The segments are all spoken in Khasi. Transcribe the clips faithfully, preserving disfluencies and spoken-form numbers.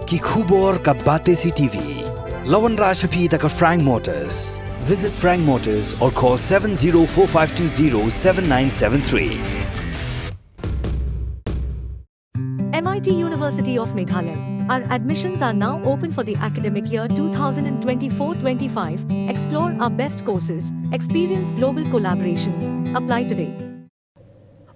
Ki khubor ka Batesi TV. La wanrah sha phi da ka Frank Motors. Visit Frank Motors or call seven zero four five two zero seven nine seven three. M I T University of Meghalaya. Our admissions are now open for the academic year two thousand twenty-four twenty-five. Explore our best courses, experience global collaborations. Apply today.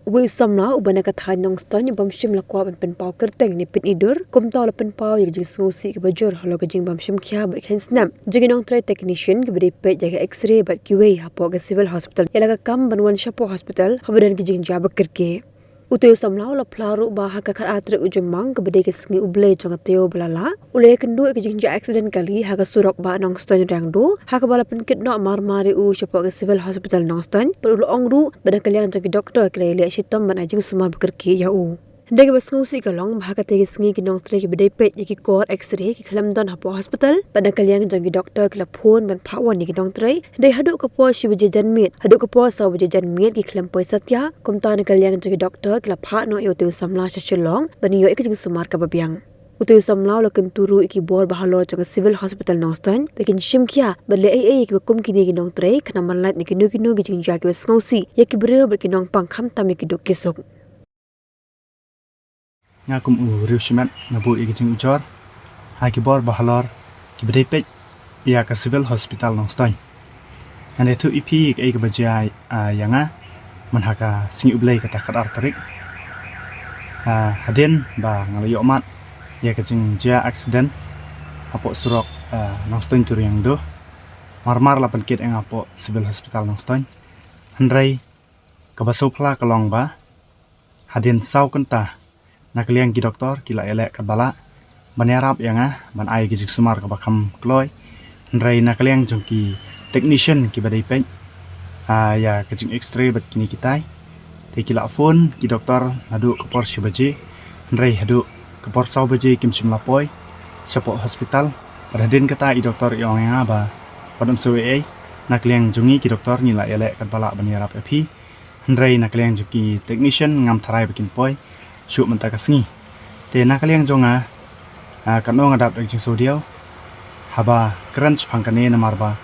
Uwei u samla uba na ka thaiñ Nongstoiñ u bym shym la kwah ban pynpaw kyrteng ne pyni dur, kumta u la pynpaw ïa ka jingsngewsih kaba jur halor ka jingbym shim khia bad kheiñ snep jong ki nongtrei technician kiba dei peit ïa ka X-ray bad kiwei hapoh ka Civil Hospital ïa la ka kam ban wan shapoh hospital haba don ki jingjia ba kyrkieh. Utei u samla u la phla ruh ba ha ka khatar tarik u Jymmang kaba dei ka sngi U Blei jong ka taïew ba la lah, u la ïakynduh ïa ka jingjia accident kali ha ka surok Bah Nongstoiñ Riangdo, ha kaba la pynkit noh marmar ïa u shapoh ka Civil Hospital Nongstoiñ, bad u la ong ruh ba na ka liang jong ki doktor ki la ïaleh shitom ban ai jingsumar ba kyrkieh ïa u. Hynrei kaba sngewsih ka long ba ha katei ka sngi ki nongtrei kiba dei peit ïa ki kor X-ray ki khlem don hapoh hospital, bad na ka liang jong ki doktor ki la phone ban phah wan ïa ki nongtrei, hynrei haduh ka por shi baje janmiet haduh ka por saw baje janmiet ki khlem poi satia. Kumta na ka liang jong ki doktor ki la phah noh ïa utei u samla sha Shillong ban ïoh ïa ka jingsumar kaba biang. Utei u samla u la kyntu ruh ïa ki bor ba halor jong ka Civil Hospital Nongstoiñ ba kin shim khia bad leh ei ei ïa kiba kum kine ki nongtrei, khnang ban lait na kino kino ki jingjia kiba sngewsih ïa ki briew bad ki nongpang, khamtam ïa ki duk ki suk. Nga kum u riewshimet nga buh ïa ka jingujor ha ki bor ba halor kiba dei peit ïa ka Civil Hospital Nongstoiñ. Ngan ïathuh ïa phi ïa kaei kaba jia, ah, ïa nga man ha ka sngi U Blei kata khatar tarik. Ah, hadien ba nga la ïohmad ïa ka jingjia accident hapoh surok, ah, Nongstoiñ to Riangdo, marmar la pynkit ïa nga hapoh Civil Hospital Nongstoiñ. Hynrei kaba sngewphylla ka long ba hadien saw kynta na ka liang ki doktor ki la ïaleh katba lah ban ïarap ïa nga ban ai ka jingsumar kaba kham kloi. Hynrei na ka liang jong ki technician kiba dei peit, ah, ïa ka jing X-ray bad kine kitai, te ki la phone ki doktor naduh ka por shi baje, hynrei haduh ka por saw baje kim shym la poi shapoh hospital. Bad hadien kata i doktor i ong ïa nga ba wat ym sngew ei ei, na ka liang jong ngi ki doktor ngi la ïaleh katba lah ban ïarap ïa phi. Hynrei na ka liang jong ki technician ngam tharai ba kin poi shuh mynta ka sngi. Te na ka liang jong nga, ah, katno nga dap da ka jingsngewdiaw haba kren shaphang kane namar ba,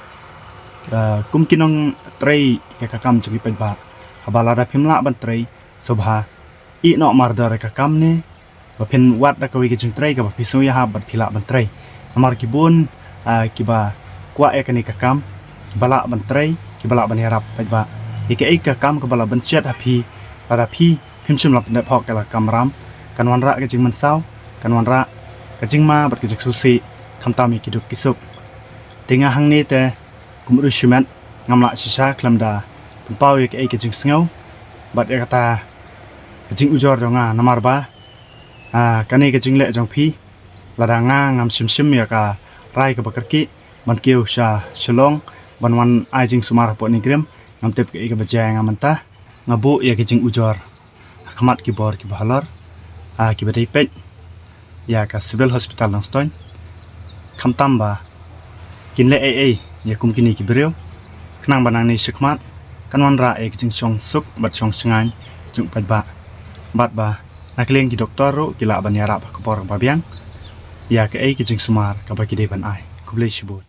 ah, kum ki nongtrei ïa ka kam jong ki paidbah, haba lada phim lah ban trei, sngewbha ïeh noh mardor ïa ka kam ne ba phin wad da kawei ka jingtrei kaba phi sngew ïahap bad phi lah ban trei. Namar ki bun, ah, kiba kwah ïa kane ka kam kiba lah ban trei, kiba lah ban ïarap paidbah. Ïa kaei ka kam kaba lah ban shet ha phi lada phi phim shym la pyndep hok ïa la ka kamram, kan wanrah ka jingmynsaw, kan wanrah ka jingma bad ka jingsngewsih, khamtam ïa ki duk ki suk. Te nga hangne te kum u riewshimet ngam lah shisha khlem da pynpaw ïa kaei ka jingsngew bad ïa kata ka jingujor jong nga namar ba, ah, kane ka jingleh jong phi, lada nga ngam shim shim ïa ka rai kaba kyrkieh ban kiew sha Shillong ban wan ai jingsumar hapoh NEIGRIHMS, ngam tip kaei kaba jia ïa nga mynta. Nga buh ïa ka jingujor ha khmat ki bor kiba halor, ah, kiba dei peit ïa ka Civil Hospital Nongstoiñ, khamtam ba kin leh ei ei ïa kum kine ki briew, khnang ba nangne shakhmat kan wanrah ïa ka jingshong suk bad shong shngaiñ jong u paidbah. Bad ba na ka liang ki doktor ruh ki lah ban ïarap ha ka por kaba biang ïa kaei ka jingsumar kaba ki dei ban ai. Khublei shibun.